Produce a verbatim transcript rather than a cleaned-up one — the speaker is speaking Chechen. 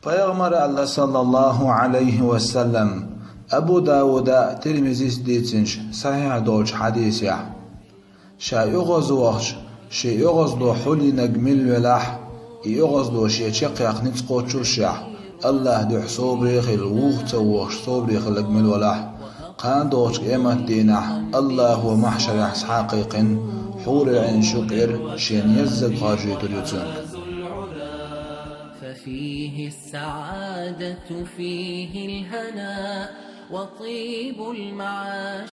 Пайхамара аьлла, саллаллаху Ӏалайхи ва саллам, Абу Дауда, Тирмизис дийцинчу сахьихь долчу хьадисехь: «Ша оьгӀазвахча, шен оьгӀазло хьулйинарг мила велахь, и оьгӀазло шен чекхъяккха ницкъ кхочушшехь, АллахӀан дуьхьа собаре хила, вухха ца вогӀуш собаре хилларг мила велахь, кхана догӀучу къематдийнахь АллахӀа махьшарехь схьа а кхайкхина, хьурул-Ӏийнаш юкъара шена еззиг хоржуьйтур ю цуьнга». ففيه السعادة، فيه الهنا، وطيب المعاش.